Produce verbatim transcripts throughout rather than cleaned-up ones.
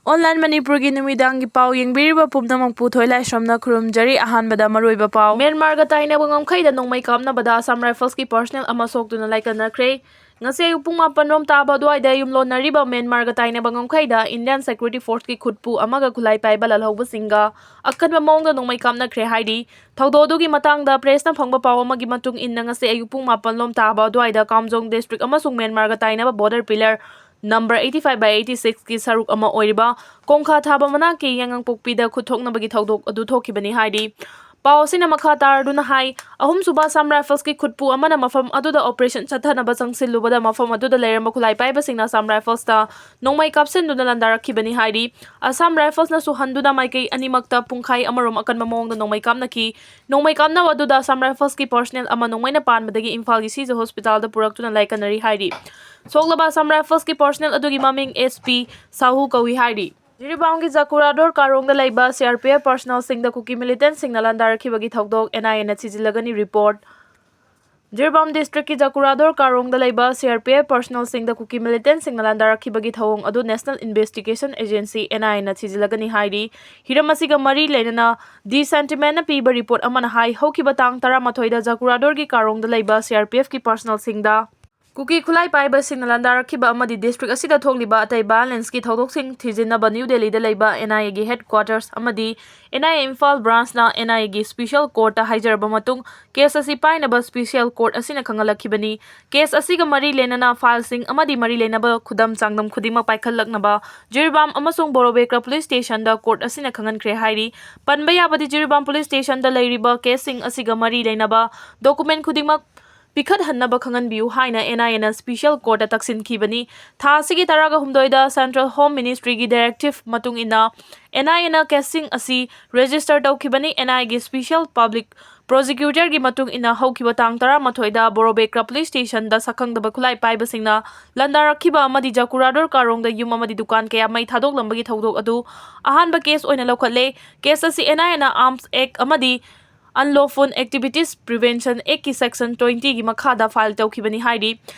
Online ꯃꯅꯤꯄꯨꯔꯒꯤ ꯅꯨꯃꯤꯗꯥꯡꯒꯤ ꯄꯥꯎ ꯌꯦꯡꯕꯤꯔꯤꯕ ꯄꯨꯝꯅꯃꯛꯄꯨ ꯊꯣꯏꯂꯥꯏꯁ꯭ꯔꯝꯅ ꯈꯨꯔꯨꯝꯖꯔꯤ꯫ ꯑꯍꯥꯟꯕꯗ ꯃꯔꯨꯑꯣꯏꯕ ꯄꯥꯎ꯫ ꯃ꯭ꯌꯥꯟꯃꯥꯔꯒ ꯇꯥꯏꯅꯕ ꯉꯝꯈꯩꯗ ꯅꯣꯡꯃꯩ ꯀꯥꯞꯅꯕꯗ ꯑꯁꯥꯝ ꯔꯥꯏꯐꯜꯁꯀꯤ ꯄꯔꯁꯅꯦꯜ ꯑꯃ ꯁꯣꯛꯇꯨꯅ ꯂꯥꯏꯀꯠꯅꯈ꯭ꯔꯦ꯫ ꯉꯁꯤ ꯑꯌꯨꯛ ꯄꯨꯡ ꯃꯥꯄꯟ ꯔꯣꯝ ꯇꯥꯕ ꯑꯗꯨꯋꯥꯏꯗ ꯌꯨꯝꯂꯣꯟꯅꯔꯤꯕ ꯃ꯭ꯌꯥꯟꯃꯥꯔꯒ ꯇꯥꯏꯅꯕ ꯉꯝꯈꯩꯗ ꯏꯟꯗꯤꯌꯥꯟ ꯁꯦꯀ꯭ꯌꯨꯔꯤꯇꯤ ꯐꯣꯔꯁꯀꯤ ꯈꯨꯠꯄꯨ ꯑꯃꯒ ꯈꯨꯠꯂꯥꯏ ꯄꯥꯏꯕ ꯂꯥꯜꯍꯧꯕꯁꯤꯡꯒ ꯑꯀꯟꯕ ꯃꯑꯣꯡꯗ ꯅꯣꯡꯃꯩ ꯀꯥꯞꯅꯈ꯭ꯔꯦ ꯍꯥꯏꯔꯤ꯫ ꯊꯧꯗꯣꯛ ꯑꯗꯨꯒꯤ ꯃꯇꯥꯡꯗ ꯄ꯭ꯔꯦꯁꯅ ꯐꯪꯕ ꯄꯥꯎ ꯑꯃꯒꯤ ꯃꯇꯨꯡ ꯏꯟꯅ, ꯉꯁꯤ ꯑꯌꯨꯛ ꯄꯨꯡ ꯃꯥꯄꯟ ꯂꯣꯝ ꯇꯥꯕ ꯑꯗꯨꯋꯥꯏꯗ ꯀꯥꯝꯖꯣꯡ ꯗꯤꯁꯇ꯭ꯔꯤꯛ ꯑꯃꯁꯨꯡ ꯃ꯭ꯌꯥꯟꯃꯥꯔꯒ ꯇꯥꯏꯅꯕ border pillar number eighty five by eighty six ꯀꯤ ꯁꯔꯨꯛ ꯑꯃ ꯑꯣꯏꯔꯤꯕ ꯀꯣꯡꯈꯥ ꯊꯥꯕ ꯃꯅꯥꯛꯀꯤ ꯌꯥꯉꯥꯡꯄꯣꯛꯄꯤꯗ ꯈꯨꯠ ꯊꯣꯛꯅꯕꯒꯤ ꯊꯧꯗꯣꯛ ꯑꯗꯨ ꯊꯣꯛꯈꯤꯕꯅꯤ ꯍꯥꯏꯔꯤ꯫ ꯄꯥꯎ ꯑꯁꯤꯅ ꯃꯈꯥ ꯇꯥꯔꯗꯨꯅ ꯍꯥꯏ, ꯑꯍꯨꯝꯁꯨꯕ ꯑꯁꯥꯝ ꯔꯥꯏꯐꯜꯁꯀꯤ ꯈꯨꯠꯄꯨ ꯑꯃꯅ ꯃꯐꯝ ꯑꯗꯨꯗ ꯑꯣꯄꯔꯦꯁꯟ ꯆꯠꯊꯅꯕ ꯆꯪꯁꯤꯜꯂꯨꯕꯗ ꯃꯐꯝ ꯑꯗꯨꯗ ꯂꯩꯔꯝꯕ ꯈꯨꯠꯂꯥꯏ ꯄꯥꯏꯕꯁꯤꯡꯅ ꯑꯁꯥꯝ ꯔꯥꯏꯐꯜꯁꯇ ꯅꯣꯡꯃꯩ ꯀꯥꯞꯁꯤꯟꯗꯨꯅ ꯂꯥꯟꯗꯥꯔꯛꯈꯤꯕꯅꯤ ꯍꯥꯏꯔꯤ꯫ ꯑꯁꯥꯝ ꯔꯥꯏꯐꯜꯁꯅꯁꯨ ꯍꯟꯗꯨꯅ ꯃꯥꯏꯀꯩ ꯑꯅꯤꯃꯛꯇ ꯄꯨꯡꯈꯥꯏ ꯑꯃꯔꯣꯝ ꯑꯀꯟꯕ ꯃꯑꯣꯡꯗ ꯅꯣꯡꯃꯩ ꯀꯥꯞꯅꯈꯤ꯫ ꯅꯣꯡꯃꯩ ꯀꯥꯞꯅꯕ ꯑꯗꯨꯗ ꯑꯁꯥꯝ ꯔꯥꯏꯐꯜꯁꯀꯤ ꯄꯔꯁꯅꯦꯜ ꯑꯃ ꯅꯣꯡꯃꯩꯅ ꯄꯥꯟꯕꯗꯒꯤ ꯏꯝꯐꯥꯜꯒꯤ ꯁꯤꯖ ꯍꯣꯁꯄꯤꯇꯥꯜꯗ ꯄꯨꯔꯛꯇꯨꯅ ꯂꯥꯏꯀꯠꯅꯔꯤ ꯍꯥꯏꯔꯤ꯫ ꯁꯣꯛꯂꯕ ꯑꯁꯥꯝ ꯔꯥꯏꯐꯜꯁꯀꯤ ꯄꯔꯁꯅꯦꯜ ꯑꯗꯨꯒꯤ ꯃꯃꯤꯡ S P ꯁꯥꯍꯨ ꯀꯧꯏ ꯍꯥꯏꯔꯤ꯫ ꯖꯤꯔꯤꯕꯥꯝꯒꯤ ꯖꯀꯨꯔꯥꯗꯣꯔ ꯀꯥꯔꯣꯡꯗ ꯂꯩꯕ C R P F ꯄꯔꯁꯅꯦꯜꯁꯤꯡꯗ ꯀꯨꯀꯤ ꯃꯤꯂꯤꯇꯦꯟꯁꯤꯡꯅ ꯂꯥꯟꯗꯥꯔꯛꯈꯤꯕꯒꯤ ꯊꯧꯗꯣꯛ N I A ꯅ ꯊꯤꯖꯤꯜꯂꯒꯅꯤ꯫ ꯔꯤꯄꯣꯔꯠ꯫ ꯖꯤꯔꯤꯕꯥꯝ ꯗꯤꯁꯇ꯭ꯔꯤꯛꯀꯤ ꯖꯀꯨꯔꯥꯗꯣꯔ ꯀꯥꯔꯣꯡꯗ ꯂꯩꯕ C R P F ꯄꯔꯁꯅꯦꯜꯁꯤꯡꯗ ꯀꯨꯀꯤ ꯃꯤꯂꯤꯇꯦꯟꯁꯤꯡꯅ ꯂꯥꯟꯗꯥꯔꯛꯈꯤꯕꯒꯤ ꯊꯧꯑꯣꯡ ꯑꯗꯨ National Investigation Agency, N I A ꯅ ꯊꯤꯖꯤꯜꯂꯒꯅꯤ ꯍꯥꯏꯔꯤ꯫ ꯍꯤꯔꯝ ꯑꯁꯤꯒ ꯃꯔꯤ ꯂꯩꯅꯅ ꯗꯤ ꯁꯦꯟꯇꯤꯃꯦꯟꯅ ꯄꯤꯕ ꯔꯤꯄꯣꯔꯠ ꯑꯃꯅ ꯍꯥꯏ, ꯍꯧꯈꯤꯕ ꯇꯥꯡ ꯇꯔꯥꯃꯥꯊꯣꯏꯗ ꯖꯀꯨꯔꯥꯗꯣꯔꯒꯤ ꯀꯥꯔꯣꯡꯗ ꯂꯩꯕ C R P F ꯀꯤ ꯄꯔꯁꯅꯦꯜꯁꯤꯡꯗ ꯀꯨꯀꯤ ꯈꯨꯠꯂꯥꯏ ꯄꯥꯏꯕꯁꯤꯡꯅ ꯂꯥꯟꯗꯥꯔꯛꯈꯤꯕ ꯑꯃꯗꯤ ꯗꯤꯁꯇ꯭ꯔꯤꯛ ꯑꯁꯤꯗ ꯊꯣꯛꯂꯤꯕ ꯑꯇꯩ ꯚꯥꯏꯑꯣꯂꯦꯟꯁꯀꯤ ꯊꯧꯗꯣꯛꯁꯤꯡ ꯊꯤꯖꯤꯟꯅꯕ ꯅ꯭ꯌꯨ ꯗꯦꯜꯂꯤꯗ ꯂꯩꯕ N I A ꯒꯤ ꯍꯦꯗꯀ꯭ꯋꯥꯇꯔꯁ ꯑꯃꯗꯤ N I A ꯏꯝꯐꯥꯜ ꯕ꯭ꯔꯥꯟꯁꯅ N I A ꯒꯤ ꯁ꯭ꯄꯤꯁꯦꯜ ꯀꯣꯔꯠꯇ ꯍꯥꯏꯖꯔꯕ ꯃꯇꯨꯡ, ꯀꯦꯁ ꯑꯁꯤ ꯄꯥꯏꯅꯕ ꯁ꯭ꯄꯤꯁꯦꯜ ꯀꯣꯔꯠ ꯑꯁꯤꯅ ꯈꯪꯍꯜꯂꯛꯈꯤꯕꯅꯤ꯫ ꯀꯦꯁ ꯑꯁꯤꯒ ꯃꯔꯤ ꯂꯩꯅꯅ ꯐꯥꯏꯜꯁꯤꯡ ꯑꯃꯗꯤ ꯃꯔꯤ ꯂꯩꯅꯕ ꯈꯨꯗꯝ ꯆꯥꯡꯗꯝ ꯈꯨꯗꯤꯡꯃꯛ ꯄꯥꯏꯈꯠꯂꯛꯅꯕ ꯖꯤꯔꯤꯕꯥꯝ ꯑꯃꯁꯨꯡ ꯕꯣꯔꯣꯕꯦꯀ꯭ꯔ ꯄꯨꯂꯤꯁ ꯁ꯭ꯇꯦꯁꯟꯗ ꯀꯣꯔꯠ ꯑꯁꯤꯅ ꯈꯪꯍꯟꯈ꯭ꯔꯦ ꯍꯥꯏꯔꯤ꯫ ꯄꯟꯕ ꯌꯥꯕꯗꯤ, ꯖꯤꯔꯤꯕꯥꯝ ꯄꯨꯂꯤꯁ ꯁ꯭ꯇꯦꯁꯟꯗ ꯂꯩꯔꯤꯕ ꯀꯦꯁꯁꯤꯡ ꯑꯁꯤꯒ ꯃꯔꯤ ꯂꯩꯅꯕ ꯗꯣꯀꯨꯃꯦꯟ ꯈꯨꯗꯤꯡꯃꯛ ꯄꯤꯈꯠꯍꯟꯅꯕ ꯈꯪꯍꯟꯕꯤꯌꯨ ꯍꯥꯏꯅ N I A ꯅ ꯁ꯭ꯄꯤꯁꯦꯜ ꯀꯣꯔꯠꯇ ꯇꯛꯁꯤꯟꯈꯤꯕꯅꯤ꯫ ꯊꯥ ꯑꯁꯤꯒꯤ ꯇꯔꯥꯒ ꯍꯨꯝꯗꯣꯏꯗ ꯁꯦꯟꯇ꯭ꯔꯦꯜ ꯍꯣꯝ ꯃꯤꯅꯤꯁꯇ꯭ꯔꯤꯒꯤ ꯗꯥꯏꯔꯦꯛꯇꯤꯚ ꯃꯇꯨꯡ ꯏꯟꯅ N I A ꯅ ꯀꯦꯁꯁꯤꯡ ꯑꯁꯤ ꯔꯦꯖꯤꯁꯇꯔ ꯇꯧꯈꯤꯕꯅꯤ꯫ N I A ꯒꯤ ꯁ꯭ꯄꯤꯁꯦꯜ ꯄꯕ꯭ꯂꯤꯛ ꯄ꯭ꯔꯣꯁꯤꯀ꯭ꯌꯨꯇꯔꯒꯤ ꯃꯇꯨꯡ ꯏꯟꯅ, ꯍꯧꯈꯤꯕ ꯇꯥꯡ ꯇꯔꯥꯃꯥꯊꯣꯏꯗ ꯕꯣꯔꯣꯕꯦꯀ꯭ꯔ ꯄꯨꯂꯤꯁ ꯁ꯭ꯇꯦꯁꯟꯗ ꯁꯛꯈꯪꯗꯕ ꯈꯨꯠꯂꯥꯏ ꯄꯥꯏꯕꯁꯤꯡꯅ ꯂꯥꯟꯗꯥꯔꯛꯈꯤꯕ ꯑꯃꯗꯤ ꯖꯀꯨꯔꯥꯗꯣꯔ ꯀꯥꯔꯣꯡꯗ ꯌꯨꯝ ꯑꯃꯗꯤ ꯗꯨꯀꯥꯟ ꯀꯌꯥ ꯃꯩ ꯊꯥꯗꯣꯛꯂꯝꯕꯒꯤ ꯊꯧꯗꯣꯛ ꯑꯗꯨ ꯑꯍꯥꯟꯕ ꯀꯦꯁ ꯑꯣꯏꯅ ꯂꯧꯈꯠꯂꯦ꯫ ꯀꯦꯁ ꯑꯁꯤ N I A ꯅ ꯑꯥꯔꯝꯁ ꯑꯦꯛ ꯑꯃꯗꯤ Unlawful Activities Prevention Act ꯀꯤ section twenty ꯒꯤ ꯃꯈꯥꯗ ꯐꯥꯏꯜ ꯇꯧꯈꯤꯕꯅꯤ ꯍꯥꯏꯔꯤ꯫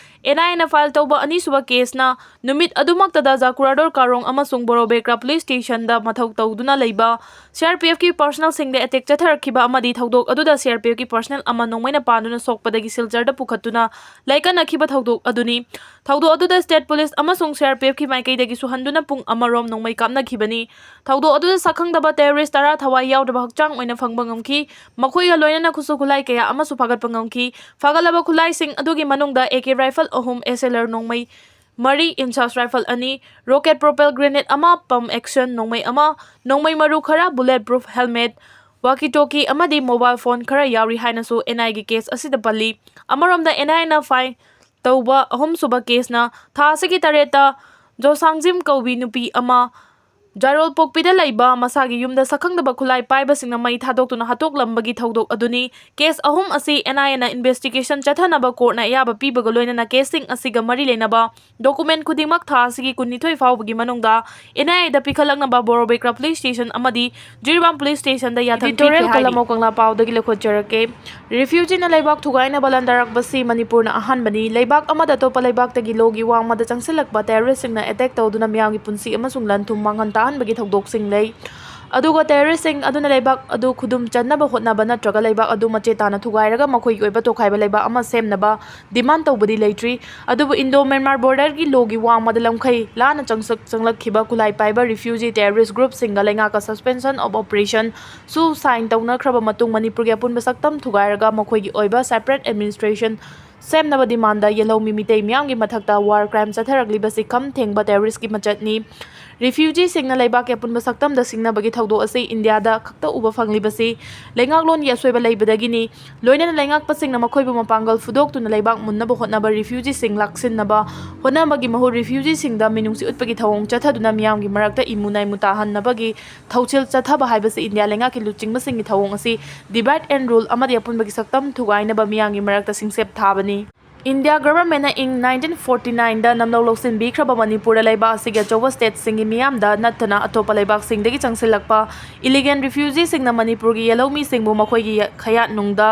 ꯑꯦꯟ ꯑꯥꯏ ꯑꯦꯅ ꯐꯥꯏꯜ ꯇꯧꯕ ꯑꯅꯤꯁꯨꯕ ꯀꯦꯁꯅ ꯅꯨꯃꯤꯠ ꯑꯗꯨꯃꯛꯇꯗ ꯖꯥꯀꯨꯔꯥꯗꯣꯔ ꯀꯥꯔꯣꯡ ꯑꯃꯁꯨꯡ ꯕꯣꯔꯣꯕꯦꯀ꯭ꯔꯥ ꯄꯨꯂꯤꯁ ꯁ꯭ꯇꯦꯁꯟꯗ ꯃꯊꯧ ꯇꯧꯗꯨꯅ ꯂꯩꯕ ꯁꯤ ꯑꯥꯔ ꯄꯤ ꯑꯦꯐꯀꯤ ꯄꯔꯁꯅꯦꯜꯁꯤꯡꯗ ꯑꯦꯇꯦꯛ ꯆꯠꯊꯔꯛꯈꯤꯕ ꯑꯃꯗꯤ ꯊꯧꯗꯣꯛ ꯑꯗꯨꯗ ꯁꯤ ꯑꯥꯔ ꯄꯤ ꯑꯦꯐꯀꯤ ꯄꯔꯁꯅꯦꯜ ꯑꯃ ꯅꯣꯡꯃꯩꯅ ꯄꯥꯟꯗꯨꯅ ꯁꯣꯛꯄꯗꯒꯤ ꯁꯤꯜꯆꯔꯗ ꯄꯨꯈꯠꯇꯨꯅ ꯂꯩꯀꯠꯅꯈꯤꯕ ꯊꯧꯗꯣꯛ ꯑꯗꯨꯅꯤ꯫ ꯊꯧꯗꯣꯛ ꯑꯗꯨꯗ ꯁ꯭ꯇꯦꯠ ꯄꯨꯂꯤꯁ ꯑꯃꯁꯨꯡ ꯁꯤ ꯑꯥꯔ ꯄꯤ ꯑꯦꯐꯀꯤ ꯃꯥꯏꯀꯩꯗꯒꯤ ꯁꯨꯍꯟꯗꯨꯅ ꯄꯨꯡ ꯑꯃꯔꯣꯝ ꯅꯣꯡꯃꯩ ꯀꯥꯞꯅꯈꯤꯕꯅꯤ꯫ ꯊꯧꯗꯣꯛ ꯑꯗꯨꯗ ꯁꯛꯈꯪꯗꯕ ꯇꯦꯔꯣꯔꯤꯁ ꯇꯔꯥ ꯊꯋꯥꯏ ꯌꯥꯎꯗꯕ ꯍꯛꯆꯥꯡ ꯑꯣꯏꯅ ꯐꯪꯕ ꯉꯝꯈꯤ꯫ ꯃꯈꯣꯏꯒ ꯂꯣꯏꯅꯅ ꯈꯨꯠꯁꯨ ꯈꯨꯠꯂꯥꯏ ꯀꯌꯥ ꯑꯃꯁꯨ ꯐꯥꯒꯠꯄ ꯉꯝꯈꯤ꯫ ꯐꯥꯒꯠꯂꯕ ꯈꯨꯠꯂꯥꯏꯁꯤꯡ ꯑꯗꯨꯒꯤ ꯃꯅꯨꯡꯗ ꯑꯦ ꯀꯦ ꯔꯥꯏꯐꯜ ꯑꯍꯨꯝ, ꯑꯦꯁ ꯑꯦꯜ ꯑꯥꯔ ꯅꯣꯡꯃꯩ ꯃꯔꯤ, ꯏꯟꯆꯥꯁ ꯔꯥꯏꯐꯜ ꯑꯅꯤ, ꯔꯣꯀꯦꯠ ꯄ꯭ꯔꯣꯄꯦꯜ ꯒ꯭ꯔꯦꯅꯦꯗ ꯑꯃ, ꯄꯝꯞ ꯑꯦꯛꯁꯟ ꯅꯣꯡꯃꯩ ꯑꯃ, ꯅꯣꯡꯃꯩ ꯃꯔꯨ ꯈꯔ, ꯕꯨꯂꯦꯠ ꯄ꯭ꯔꯨꯐ ꯍꯦꯜꯃꯦꯠ, ꯋꯥꯀꯤ ꯇꯣꯀꯤ ꯑꯃꯗꯤ ꯃꯣꯕꯥꯏꯜ ꯐꯣꯟ ꯈꯔ ꯌꯥꯎꯔꯤ ꯍꯥꯏꯅꯁꯨ ꯑꯦꯟ ꯑꯥꯏꯒꯤ ꯀꯦꯁ ꯑꯁꯤꯗ ꯄꯜꯂꯤ꯫ ꯑꯃꯔꯣꯝꯗ ꯑꯦꯟ ꯑꯥꯏꯅ ꯐꯥꯏꯜ ꯇꯧꯕ ꯑꯍꯨꯝꯁꯨꯕ ꯀꯦꯁꯅ ꯊꯥ ꯑꯁꯤꯒꯤ ꯇꯔꯦꯠꯇ ꯖꯣꯁꯥꯡꯖꯤꯝ ꯀꯧꯕꯤ ꯅꯨꯄꯤ ꯑꯃ ꯖꯥꯔꯣꯜꯄꯣꯛꯄꯤꯗ ꯂꯩꯕ ꯃꯁꯥꯒꯤ ꯌꯨꯝꯗ ꯁꯛꯈꯪꯗꯕ ꯈꯨꯠꯂꯥꯏ ꯄꯥꯏꯕꯁꯤꯡꯅ ꯃꯩ ꯊꯥꯗꯣꯛꯇꯨꯅ ꯍꯥꯠꯇꯣꯛꯂꯝꯕꯒꯤ ꯊꯧꯗꯣꯛ ꯑꯗꯨꯅꯤ꯫ ꯀꯦꯁ ꯑꯍꯨꯝ ꯑꯁꯤ ꯑꯦꯟ ꯑꯥꯏ ꯑꯦꯅ ꯏꯟꯚꯦꯁꯇꯤꯒꯦꯁꯟ ꯆꯠꯊꯅꯕ ꯀꯣꯔꯠꯅ ꯑꯌꯥꯕ ꯄꯤꯕꯒ ꯂꯣꯏꯅꯅ ꯀꯦꯁꯁꯤꯡ ꯑꯁꯤꯒ ꯃꯔꯤ ꯂꯩꯅꯕ ꯗꯣꯀꯨꯃꯦꯟ ꯈꯨꯗꯤꯡꯃꯛ ꯊꯥ ꯑꯁꯤꯒꯤ ꯀꯨꯟꯅꯤꯊꯣꯏ ꯐꯥꯎꯕꯒꯤ ꯃꯅꯨꯡꯗ ꯑꯦꯟ ꯑꯥꯏ ꯑꯦꯗ ꯄꯤꯈꯠꯂꯛꯅꯕ ꯕꯣꯔꯣꯕꯦꯀ꯭ꯔꯥ ꯄꯨꯂꯤꯁ ꯁ꯭ꯇꯦꯁꯟ ꯑꯃꯗꯤ ꯖꯤꯔꯤꯕꯥꯝ ꯄꯨꯂꯤꯁ ꯁ꯭ꯇꯦꯁꯟꯗ ꯌꯥꯊꯪ ꯄꯤꯈ꯭ꯔꯦ ꯍꯥꯏꯔꯤ꯫ ꯀꯂꯝ ꯀꯪꯂꯥ ꯄꯥꯎꯗꯒꯤ ꯂꯧꯈꯠꯆꯔꯛꯀꯦ꯫ ꯔꯤꯐ꯭ꯌꯨꯖꯤꯅ ꯂꯩꯕꯥꯛ ꯊꯨꯒꯥꯏꯅꯕ ꯂꯥꯟꯗꯥꯔꯛꯄꯁꯤ ꯃꯅꯤꯄꯨꯔꯅ ꯑꯍꯥꯟꯕꯅꯤ꯫ ꯂꯩꯕꯥꯛ ꯑꯃꯗ ꯑꯇꯣꯞꯄ ꯂꯩꯕꯥꯛꯇꯒꯤ ꯂꯣꯒꯤ ꯋꯥꯡꯃꯗ ꯆꯪꯁꯤꯜꯂꯛꯄ ꯇꯦꯔꯣꯔꯤꯁꯁꯤꯡꯅ ꯑꯦꯇꯦꯛ ꯇꯧꯗꯨꯅ ꯃꯤꯌꯥꯝꯒꯤ ꯄꯨꯟꯁꯤ ꯑꯃꯁꯨꯡ ꯂꯟ ꯊꯨꯝ ꯃꯥꯡꯍꯟ ꯇꯥꯛꯍꯟꯕꯒꯤ ꯊꯧꯗꯣꯛꯁꯤꯡ ꯂꯩ꯫ ꯑꯗꯨꯒ ꯇꯦꯔꯣꯔꯤꯁꯁꯤꯡ ꯑꯗꯨꯅ ꯂꯩꯕꯥꯛ ꯑꯗꯨ ꯈꯨꯗꯨꯝ ꯆꯟꯅꯕ ꯍꯣꯠꯅꯕ ꯅꯠꯇ꯭ꯔꯒ ꯂꯩꯕꯥꯛ ꯑꯗꯨ ꯃꯆꯦ ꯇꯥꯅ ꯊꯨꯒꯥꯏꯔꯒ ꯃꯈꯣꯏꯒꯤ ꯑꯣꯏꯕ ꯇꯣꯈꯥꯏꯕ ꯂꯩꯕꯥꯛ ꯑꯃ ꯁꯦꯝꯅꯕ ꯗꯤꯃꯥꯟ ꯇꯧꯕꯗꯤ ꯂꯩꯇ꯭ꯔꯤ꯫ ꯑꯗꯨꯕꯨ ꯏꯟꯗꯣ ꯃ꯭ꯌꯥꯟꯃꯥꯔ ꯕꯣꯔꯗꯔꯒꯤ ꯂꯣꯒꯤ ꯋꯥꯡꯃꯗ ꯂꯝꯈꯩ ꯂꯥꯟꯅ ꯆꯪꯁꯛ-, ꯆꯪꯂꯛꯈꯤꯕ ꯈꯨꯠꯂꯥꯏ ꯄꯥꯏꯕ ꯔꯤꯐ꯭ꯌꯨꯖꯤ ꯇꯦꯔꯣꯔꯤꯁ ꯒ꯭ꯔꯨꯞꯁꯤꯡꯒ ꯂꯩꯉꯥꯛꯀ ꯁꯁꯄꯦꯟꯁꯟ ꯑꯣꯐ ꯑꯣꯄꯔꯦꯁꯟꯁꯨ ꯁꯥꯏꯟ ꯇꯧꯅꯈ꯭ꯔꯕ ꯃꯇꯨꯡ ꯃꯅꯤꯄꯨꯔꯒꯤ ꯑꯄꯨꯟꯕ ꯁꯛꯇꯝ ꯊꯨꯒꯥꯏꯔꯒ ꯃꯈꯣꯏꯒꯤ ꯑꯣꯏꯕ ꯁꯦꯄꯔꯦꯠ ꯑꯦꯗꯃꯤꯅꯤꯁꯇ꯭ꯔꯦꯁꯟ ꯁꯦꯝꯅꯕ ꯗꯤꯃꯥꯟꯗ ꯌꯦꯜꯍꯧꯃꯤ ꯃꯤꯇꯩ ꯃꯤꯌꯥꯝꯒꯤ ꯃꯊꯛꯇ ꯋꯥꯔ ꯀ꯭ꯔꯥꯏꯝ ꯆꯠꯊꯔꯛꯂꯤꯕꯁꯤ ꯈꯝ ꯊꯦꯡꯕ ꯇꯦꯔꯣꯔꯤꯁꯀꯤ ꯃꯆꯠꯅꯤ꯫ ꯔꯤꯐ꯭ꯌꯨꯖꯤꯁꯤꯡꯅ ꯂꯩꯕꯥꯛꯀꯤ ꯑꯄꯨꯟꯕ ꯁꯛꯇꯝꯗ ꯁꯤꯡꯅꯕꯒꯤ ꯊꯧꯗꯣꯛ ꯑꯁꯤ ꯏꯟꯗꯤꯌꯥꯗ ꯈꯛꯇ ꯎꯕ ꯐꯪꯂꯤꯕꯁꯤ ꯂꯩꯉꯥꯛꯂꯣꯟꯒꯤ ꯑꯁꯣꯏꯕ ꯂꯩꯕꯗꯒꯤꯅꯤ꯫ ꯂꯣꯏꯅꯅ ꯂꯩꯉꯥꯛꯄꯁꯤꯡꯅ ꯃꯈꯣꯏꯕꯨ ꯃꯄꯥꯡꯒꯜ ꯐꯨꯗꯣꯛꯇꯨꯅ ꯂꯩꯕꯥꯛ ꯃꯨꯟꯅꯕ ꯍꯣꯠꯅꯕ ꯔꯤꯐ꯭ꯌꯨꯖꯤꯁꯤꯡ ꯂꯥꯛꯁꯤꯟꯅꯕ ꯍꯣꯠꯅꯕꯒꯤ ꯃꯍꯨꯠ ꯔꯤꯐ꯭ꯌꯨꯖꯤꯁꯤꯡꯗ ꯃꯤꯅꯨꯡꯁꯤ ꯎꯠꯄꯒꯤ ꯊꯧꯑꯣꯡ ꯆꯠꯊꯗꯨꯅ ꯃꯤꯌꯥꯝꯒꯤ ꯃꯔꯛꯇ ꯏꯃꯨ ꯅꯥꯏꯃꯨ ꯇꯥꯍꯟꯅꯕꯒꯤ ꯊꯧꯁꯤꯜ ꯆꯠꯊꯕ ꯍꯥꯏꯕꯁꯤ ꯏꯟꯗꯤꯌꯥ ꯂꯩꯉꯥꯛꯀꯤ ꯂꯨꯆꯤꯡꯕꯁꯤꯡꯒꯤ ꯊꯧꯑꯣꯡ ꯑꯁꯤ divide and rule ꯑꯃꯗꯤ ꯑꯄꯨꯟꯕꯒꯤ ꯁꯛꯇꯝ ꯊꯨꯒꯥꯏꯅꯕ ꯃꯤꯌꯥꯝꯒꯤ ꯃꯔꯛꯇ ꯁꯤꯡꯁꯦꯞ ꯊꯥꯕꯅꯤ꯫ ꯏꯟꯗꯤꯌꯥ ꯒꯚꯔꯟꯃꯦꯟꯅ ꯏꯪ ꯅꯥꯏꯟꯇꯤꯟ ꯐꯣꯔꯇꯤ ꯅꯥꯏꯟꯗ ꯅꯝꯂꯧ ꯂꯧꯁꯤꯟꯕꯤꯈ꯭ꯔꯕ ꯃꯅꯤꯄꯨꯔꯗ ꯂꯩꯕꯥꯛ ꯑꯁꯤꯒꯤ ꯑꯆꯧꯕ ꯁ꯭ꯇꯦꯠꯁꯤꯡꯒꯤ ꯃꯤꯌꯥꯝꯗ ꯅꯠꯇꯅ ꯑꯇꯣꯞꯄ ꯂꯩꯕꯥꯛꯁꯤꯡꯗꯒꯤ ꯆꯪꯁꯤꯜꯂꯛꯄ ꯏꯂꯤꯒꯦꯟ ꯔꯤꯐ꯭ꯌꯨꯖꯤꯁꯤꯡꯅ ꯃꯅꯤꯄꯨꯔꯒꯤ ꯌꯦꯜꯍꯧꯃꯤꯁꯤꯡꯕꯨ ꯃꯈꯣꯏꯒꯤ ꯈꯌꯥꯠꯅꯨꯡꯗ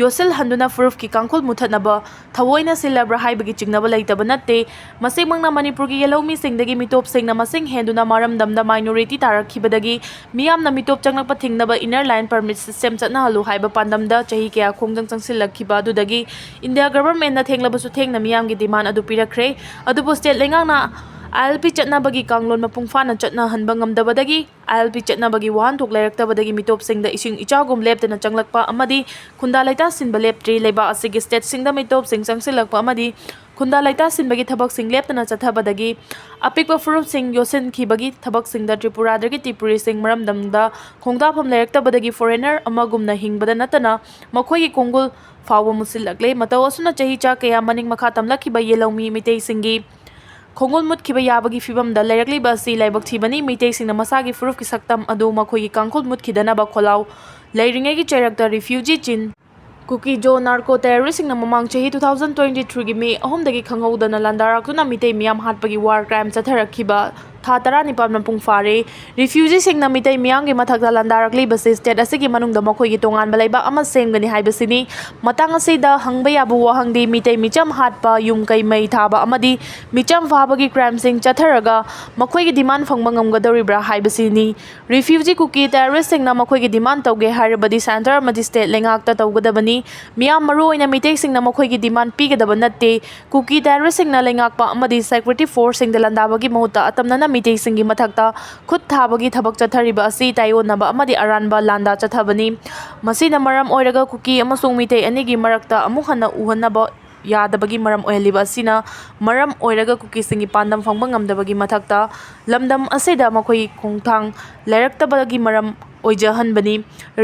ꯌꯣꯠꯁꯤꯜꯍꯟꯗꯨꯅ ꯐꯨꯔꯨꯞꯀꯤ ꯀꯥꯡꯈꯨꯜ ꯃꯨꯊꯠꯅꯕ ꯊꯑꯣꯏꯅ ꯁꯤꯜꯂꯕ꯭ꯔꯥ ꯍꯥꯏꯕꯒꯤ ꯆꯤꯡꯅꯕ ꯂꯩꯇꯕ ꯅꯠꯇꯦ꯫ ꯃꯁꯤꯃꯛꯅ ꯃꯅꯤꯄꯨꯔꯒꯤ ꯌꯦꯜꯍꯧꯃꯤꯁꯤꯡꯗꯒꯤ ꯃꯤꯇꯣꯞꯁꯤꯡꯅ ꯃꯁꯤꯡ ꯍꯦꯟꯗꯨꯅ ꯃꯔꯝꯗꯝꯗ ꯃꯥꯏꯅꯣꯔꯤꯇꯤ ꯇꯥꯔꯛꯈꯤꯕꯗꯒꯤ ꯃꯤꯌꯥꯝꯅ ꯃꯤꯇꯣꯞ ꯆꯪꯂꯛꯄ ꯊꯤꯡꯅꯕ ꯏꯟꯅꯔ ꯂꯥꯏꯟ ꯄꯔꯃꯤꯠ ꯁꯤꯁꯇꯦꯝ ꯆꯠꯅꯍꯜꯂꯨ ꯍꯥꯏꯕ ꯄꯥꯟꯗꯝꯗ ꯆꯍꯤ ꯀꯌꯥ ꯈꯣꯡꯖꯪ ꯆꯪꯁꯤꯜꯂꯛꯈꯤꯕ ꯑꯗꯨꯗꯒꯤ ꯏꯟꯗꯤꯌꯥ ꯒꯚꯔꯟꯃꯦꯟꯅ ꯊꯦꯡꯂꯕꯁꯨ ꯊꯦꯡꯅ ꯃꯤꯌꯥꯝꯒꯤ ꯗꯤꯃꯥꯟ ꯑꯗꯨ ꯄꯤꯔꯛꯈ꯭ꯔꯦ꯫ ꯑꯗꯨꯕꯨ ꯁ꯭ꯇꯦꯠ ꯂꯩꯉꯥꯛꯅ ꯑꯥꯏ ꯑꯦꯜ ꯄꯤ ꯆꯠꯅꯕꯒꯤ ꯀꯥꯡꯂꯣꯟ ꯃꯄꯨꯡ ꯐꯥꯅ ꯆꯠꯅꯍꯟꯕ ꯉꯝꯗꯕꯗꯒꯤ ꯑꯥꯏ ꯑꯦꯜ ꯄꯤ ꯆꯠꯅꯕꯒꯤ ꯋꯥꯍꯟꯊꯣꯛ ꯂꯩꯔꯛꯇꯕꯗꯒꯤ ꯃꯤꯇꯣꯞꯁꯤꯡꯗ ꯏꯁꯤꯡ ꯏꯆꯥꯎꯒꯨꯝ ꯂꯦꯞꯇꯅ ꯆꯪꯂꯛꯄ ꯑꯃꯗꯤ ꯈꯨꯟꯗꯥ ꯂꯩꯇꯥꯁꯤꯟꯕ ꯂꯦꯞꯇ꯭ꯔꯤ꯫ ꯂꯩꯕꯥꯛ ꯑꯁꯤꯒꯤ ꯁ꯭ꯇꯦꯠꯁꯤꯡꯗ ꯃꯤꯇꯣꯞꯁꯤꯡ ꯆꯪꯁꯤꯜꯂꯛꯄ ꯑꯃꯗꯤ ꯈꯨꯟꯗꯥ ꯂꯩꯇꯥꯁꯤꯟꯕꯒꯤ ꯊꯕꯛꯁꯤꯡ ꯂꯦꯞꯇꯅ ꯆꯠꯊꯕꯗꯒꯤ ꯑꯄꯤꯛꯄ ꯐꯨꯔꯨꯞꯁꯤꯡ ꯌꯣꯠꯁꯤꯟꯈꯤꯕꯒꯤ ꯊꯕꯛꯁꯤꯡꯗ ꯇ꯭ꯔꯤꯄꯨꯔꯥꯗꯒꯤ ꯇ꯭ꯔꯤꯄꯨꯔꯤꯁꯤꯡ ꯃꯔꯝꯗꯝꯗ ꯈꯣꯡꯗꯥꯐꯝ ꯂꯩꯔꯛꯇꯕꯗꯒꯤ ꯐꯣꯔꯦꯅꯔ ꯑꯃꯒꯨꯝꯅ ꯍꯤꯡꯕꯗ ꯅꯠꯇꯅ ꯃꯈꯣꯏꯒꯤ ꯈꯣꯡꯒꯨꯜ ꯐꯥꯎꯕ ꯃꯨꯠꯁꯤꯜꯂꯛꯂꯦ꯫ ꯃꯇꯧ ꯑꯁꯨꯝꯅ ꯆꯍꯤ ꯆꯥ ꯀꯌꯥ ꯃꯅꯤꯡ ꯃꯈꯥ ꯇꯝꯂꯛꯈꯤꯕ ꯌꯦꯜꯍꯧꯃꯤ ꯃꯤꯇꯩꯁꯤꯡꯒꯤ ꯈꯣꯡꯒꯨꯜ ꯃꯨꯠꯈꯤꯕ ꯌꯥꯕꯒꯤ ꯐꯤꯕꯝꯗ ꯂꯩꯔꯛꯂꯤꯕ ꯑꯁꯤ ꯂꯥꯏꯕꯛ ꯊꯤꯕꯅꯤ꯫ ꯃꯤꯇꯩꯁꯤꯡꯅ ꯃꯁꯥꯒꯤ ꯐꯨꯔꯨꯞꯀꯤ ꯁꯛꯇꯝ ꯑꯗꯨ ꯃꯈꯣꯏꯒꯤ ꯀꯥꯡꯈꯨꯜ ꯃꯨꯠꯈꯤꯗꯅꯕ ꯈꯣꯜꯂꯥꯎ ꯂꯩꯔꯤꯉꯩꯒꯤ ꯆꯩꯔꯛꯇ ꯔꯤꯐ꯭ꯌꯨꯖꯤ ꯆꯤꯟ ꯀꯨꯀꯤ ꯖꯣ ꯅꯥꯔꯀꯣ ꯇꯦꯔꯣꯔꯤꯁꯁꯤꯡꯅ ꯃꯃꯥꯡ ꯆꯍꯤ two thousand twenty three ꯒꯤ ꯃꯦ ꯑꯍꯨꯝꯗꯒꯤ ꯈꯪꯍꯧꯗꯅ ꯂꯥꯟꯗꯥꯔꯛꯇꯨꯅ ꯃꯤꯇꯩ ꯃꯤꯌꯥꯝ ꯍꯥꯠꯄꯒꯤ ꯋꯥꯔ ꯀ꯭ꯔꯥꯏꯝ ꯆꯠꯊꯔꯛꯈꯤꯕ ꯊꯥ ꯇꯔꯥꯅꯤꯄꯥꯟ ꯃꯄꯨꯡ ꯐꯥꯔꯦ꯫ ꯔꯤꯐ꯭ꯌꯨꯖꯤꯁꯤꯡꯅ ꯃꯤꯇꯩ ꯃꯤꯌꯥꯝꯒꯤ ꯃꯊꯛꯇ ꯂꯥꯟꯗꯥꯔꯛꯂꯤꯕꯁꯤ ꯁ꯭ꯇꯦꯠ ꯑꯁꯤꯒꯤ ꯃꯅꯨꯡꯗ ꯃꯈꯣꯏꯒꯤ ꯇꯣꯉꯥꯟꯕ ꯂꯩꯕꯥꯛ ꯑꯃ ꯁꯦꯝꯒꯅꯤ ꯍꯥꯏꯕꯁꯤꯅꯤ꯫ ꯃꯇꯥꯡ ꯑꯁꯤꯗ ꯍꯪꯕ ꯌꯥꯕ ꯋꯥꯍꯪꯗꯤ ꯃꯤꯇꯩ ꯃꯤꯆꯝ ꯍꯥꯠꯄ, ꯌꯨꯝ ꯀꯩ ꯃꯩ ꯊꯥꯕ ꯑꯃꯗꯤ ꯃꯤꯆꯝ ꯐꯥꯕꯒꯤ ꯀ꯭ꯔꯥꯏꯝꯁꯤꯡ ꯆꯠꯊꯔꯒ ꯃꯈꯣꯏꯒꯤ ꯗꯤꯃꯥꯟ ꯐꯪꯕ ꯉꯝꯒꯗꯧꯔꯤꯕ꯭ꯔꯥ ꯍꯥꯏꯕꯁꯤꯅꯤ꯫ ꯔꯤꯐ꯭ꯌꯨꯖꯤ ꯀꯨꯀꯤ ꯇꯦꯔꯣꯔꯤꯁꯁꯤꯡꯅ ꯃꯈꯣꯏꯒꯤ ꯗꯤꯃꯥꯟ ꯇꯧꯒꯦ ꯍꯥꯏꯔꯕꯗꯤ ꯁꯦꯟꯇꯔ ꯑꯃꯗꯤ ꯁ꯭ꯇꯦꯠ ꯂꯩꯉꯥꯛꯇ ꯇꯧꯒꯗꯕꯅꯤ꯫ ꯃꯤꯌꯥꯝ ꯃꯔꯨꯑꯣꯏꯅ ꯃꯤꯇꯩꯁꯤꯡꯅ ꯃꯈꯣꯏꯒꯤ ꯗꯤꯃꯥꯟ ꯄꯤꯒꯗꯕ ꯅꯠꯇꯦ꯫ ꯀꯨꯀꯤ ꯇꯦꯔꯣꯔꯤꯁꯁꯤꯡꯅ ꯂꯩꯉꯥꯛꯄ ꯑꯃꯗꯤ ꯁꯦꯀ꯭ꯌꯨꯔꯤꯇꯤ ꯐꯣꯔꯁꯁꯤꯡꯗ ꯂꯥꯟꯗꯥꯕꯒꯤ ꯃꯍꯨꯠꯇ ꯑꯇꯝꯅꯅ ꯃꯤꯇꯩꯁꯤꯡꯒꯤ ꯃꯊꯛꯇ ꯈꯨꯠ ꯊꯥꯕꯒꯤ ꯊꯕꯛ ꯆꯠꯊꯔꯤꯕ ꯑꯁꯤ ꯇꯥꯏꯑꯣꯟꯅꯕ ꯑꯃꯗꯤ ꯑꯔꯥꯟꯕ ꯂꯥꯟꯗꯥ ꯆꯠꯊꯕꯅꯤ꯫ ꯃꯁꯤꯅ ꯃꯔꯝ ꯑꯣꯏꯔꯒ ꯀꯨꯀꯤ ꯑꯃꯁꯨꯡ ꯃꯤꯇꯩ ꯑꯅꯤꯒꯤ ꯃꯔꯛꯇ ꯑꯃꯨꯛ ꯍꯟꯅ ꯎꯍꯟꯅꯕ ꯌꯥꯗꯕꯒꯤ ꯃꯔꯝ ꯑꯣꯏꯍꯜꯂꯤꯕ ꯑꯁꯤꯅ ꯃꯔꯝ ꯑꯣꯏꯔꯒ ꯀꯨꯀꯤꯁꯤꯡꯒꯤ ꯄꯥꯟꯗꯝ ꯐꯪꯕ ꯉꯝꯗꯕꯒꯤ ꯃꯊꯛꯇ ꯂꯝꯗꯝ ꯑꯁꯤꯗ ꯃꯈꯣꯏꯒꯤ ꯈꯣꯡꯊꯥꯡ ꯂꯩꯔꯛꯇꯕꯒꯤ ꯃꯔꯝ ꯑꯣꯏꯖꯍꯟꯕꯅꯤ꯫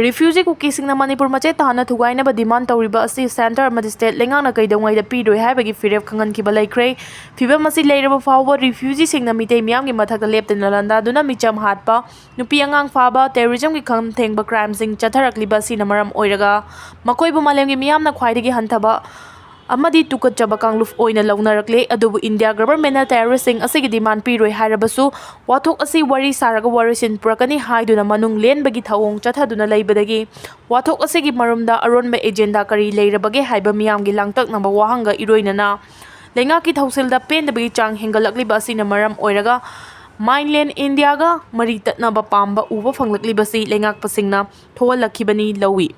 ꯔꯤꯐ꯭ꯌꯨꯖꯤ ꯀꯨꯀꯤꯁꯤꯡꯅ ꯃꯅꯤꯄꯨꯔ ꯃꯆꯦꯠ ꯇꯥꯍꯟꯅ ꯊꯨꯒꯥꯏꯅꯕ ꯗꯤꯃꯥꯟ ꯇꯧꯔꯤꯕ ꯑꯁꯤ ꯁꯦꯟꯇꯔ ꯑꯃꯗꯤ ꯁ꯭ꯇꯦꯠ ꯂꯩꯉꯥꯛꯅ ꯀꯩꯗꯧꯉꯩꯗ ꯄꯤꯔꯣꯏ ꯍꯥꯏꯕꯒꯤ ꯐꯤꯔꯦꯞ ꯈꯪꯍꯟꯈꯤꯕ ꯂꯩꯈ꯭ꯔꯦ꯫ ꯐꯤꯕꯝ ꯑꯁꯤ ꯂꯩꯔꯕ ꯐꯥꯎꯕ ꯔꯤꯐ꯭ꯌꯨꯖꯤꯁꯤꯡꯅ ꯃꯤꯇꯩ ꯃꯤꯌꯥꯝꯒꯤ ꯃꯊꯛꯇ ꯂꯦꯞꯇꯅ ꯂꯥꯟꯗꯥꯗꯨꯅ ꯃꯤꯆꯝ ꯍꯥꯠꯄ, ꯅꯨꯄꯤ ꯑꯉꯥꯡ ꯐꯥꯕ, ꯇꯦꯔꯣꯔꯤꯖꯝꯒꯤ ꯈꯝ ꯊꯦꯡꯕ ꯀ꯭ꯔꯥꯏꯝꯁꯤꯡ ꯆꯠꯊꯔꯛꯂꯤꯕ ꯑꯁꯤꯅ ꯃꯔꯝ ꯑꯣꯏꯔꯒ ꯃꯈꯣꯏꯕꯨ ꯃꯥꯂꯦꯝꯒꯤ ꯃꯤꯌꯥꯝꯅ ꯈ꯭ꯋꯥꯏꯗꯒꯤ ꯍꯟꯊꯕ ꯑꯃꯗꯤ ꯇꯨꯀꯠꯆꯕ ꯀꯥꯡꯂꯨꯞ ꯑꯣꯏꯅ ꯂꯧꯅꯔꯛꯂꯦ꯫ ꯑꯗꯨꯕꯨ ꯏꯟꯗꯤꯌꯥ ꯒꯚꯔꯟꯃꯦꯟꯠꯅ ꯇꯦꯔꯣꯔꯤꯁ꯭ꯠꯁꯤꯡ ꯑꯁꯤꯒꯤ ꯗꯤꯃꯥꯟꯗ ꯄꯤꯔꯣꯏ ꯍꯥꯏꯔꯕꯁꯨ, ꯋꯥꯊꯣꯛ ꯑꯁꯤ ꯋꯥꯔꯤ ꯁꯥꯔꯒ ꯋꯥꯔꯣꯏꯁꯤꯟ ꯄꯨꯔꯛꯀꯅꯤ ꯍꯥꯏꯗꯨꯅ ꯃꯅꯨꯡ ꯂꯦꯟꯕꯒꯤ ꯊꯧꯑꯣꯡ ꯆꯠꯊꯗꯨꯅ ꯂꯩꯕꯗꯒꯤ ꯋꯥꯊꯣꯛ ꯑꯁꯤꯒꯤ ꯃꯔꯨꯝꯗ ꯑꯔꯣꯟꯕ ꯑꯦꯖꯦꯟꯗꯥ ꯀꯔꯤ ꯂꯩꯔꯕꯒꯦ ꯍꯥꯏꯕ ꯃꯤꯌꯥꯝꯒꯤ ꯂꯥꯡꯇꯛꯅꯕ ꯋꯥꯍꯪꯒ ꯏꯔꯣꯏꯅꯅ ꯂꯩꯉꯥꯛꯀꯤ ꯊꯧꯁꯤꯜꯗ ꯄꯦꯟꯗꯕꯒꯤ ꯆꯥꯡ ꯍꯦꯟꯒꯠꯂꯛꯂꯤꯕ ꯑꯁꯤꯅ ꯃꯔꯝ ꯑꯣꯏꯔꯒ ꯃꯥꯏꯟꯂꯦꯟ ꯏꯟꯗꯤꯌꯥꯒ ꯃꯔꯤ ꯇꯠꯅꯕ ꯄꯥꯝꯕ ꯎꯕ ꯐꯪꯂꯛꯂꯤꯕꯁꯤ ꯂꯩꯉꯥꯛꯄꯁꯤꯡꯅ ꯊꯣꯛꯍꯜꯂꯛꯈꯤꯕꯅꯤ ꯂꯧꯏ꯫